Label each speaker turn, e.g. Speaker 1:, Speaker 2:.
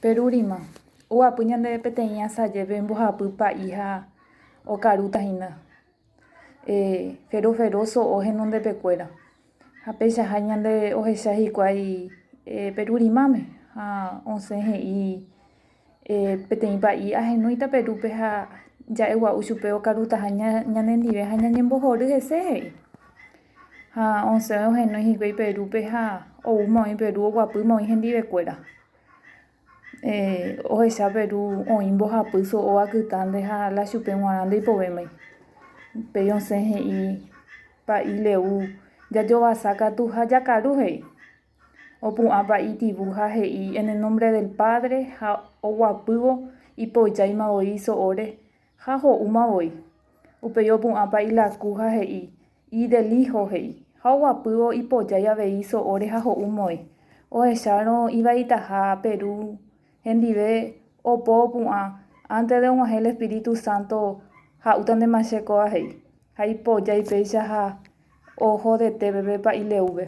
Speaker 1: Perurima, oguapy ñande peteĩ asajépe mbohapy pa'i ha okarúta hína. Fero fero so'o henondepekuéra. Ha peichaha ñande ohecha hikuái Perurimáme ha osẽ he'i peteĩ pa'i ahenóita Perúpe ha ja'egua'u chupe okarutaha ñanendive ha ñañembohory hese he'i. Ha osẽ ohenói hikuái Perúpe ha oúma oĩ Peru oguapýma oĩ hendivekuéra. Ohecha Peru oĩ mbohapy so'o akytãnte ha la chupe g̃uarã ndoipovémai. Upéi osẽ he'i pa'i Leu jajovasa katu ha jakaru he'i. Opu'ã pa'i Tivu ha he'i en el nombre del Padre ha oguapývo ipojáima voi so'óre ha ho'úma voi. Upéi opu'ã pa'i Laku ha he'i Y del Hijo he'i, ha oguapývo ipojái avei so'óre ha ho'u moi. Ohechárõ ivaitaha Peru hendive opo opu'ã, antes de og̃uahẽ el Espíritu Santo ha'útantema che kóva he'i, ha ipojái péicha ha oho detépe pe pa'i Leúpe.